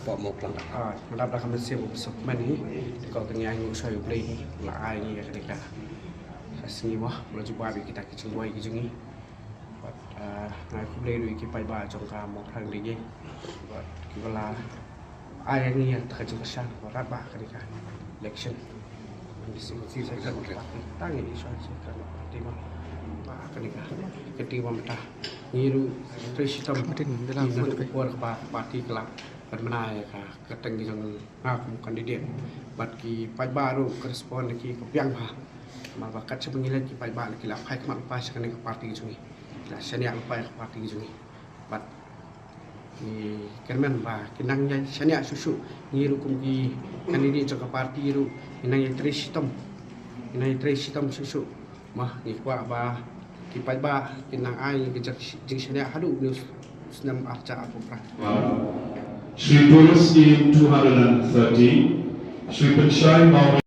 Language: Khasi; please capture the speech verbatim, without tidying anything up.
Pok mo klang. Ah, mandap da ka mynsiem u bsuk man hi. Te ko kane ai ngu shoi u Blei hi. La ai ngi ka dei ka. Ka sngi mo, la jubab ïa kita ki jingduwai ki jong ngi. Bad, ah, ngai khublei ruh ïa ki paidbah jong ka Mawphlang Degei. Bad ki ba la ai ngi ïa ka jingkyrshan, bad rat ba ka dei ka election. Ngi sing sing sa ka party. Tang ngi shoi sa ka party mo. Ba ka dei ka. Ka dei ba mynta. Ngi ruh trei shitom. Ka dei ka dei la ngi ruh ka por ka ba party ka la ban mane ïa ka kyrteng jong nga kum candidate. Bad ki paidbah ruh ka respond ki ka biang bha. Namar ba kat shaba ngi leit ki paidbah ki la phai khmat lypa sha kane ka party jong ngi. Ki la shaniah lypa ïa ka party jong ngi. Bad ki kyrmen ba ki nang ïa shaniah shuh shuh. Ngi ruh kum ki candidate jong ka party ruh ngi nang ïa trei shitom. Ngi nang ïa trei shitom shuh shuh. Mo ngi kwah ba ki paidbah ki nang ai ka jingshaniah haduh u snem ar hajar arphew phra. Shri Tourist Scheme two hundred and thirty, Shri Pynshai Mawriam.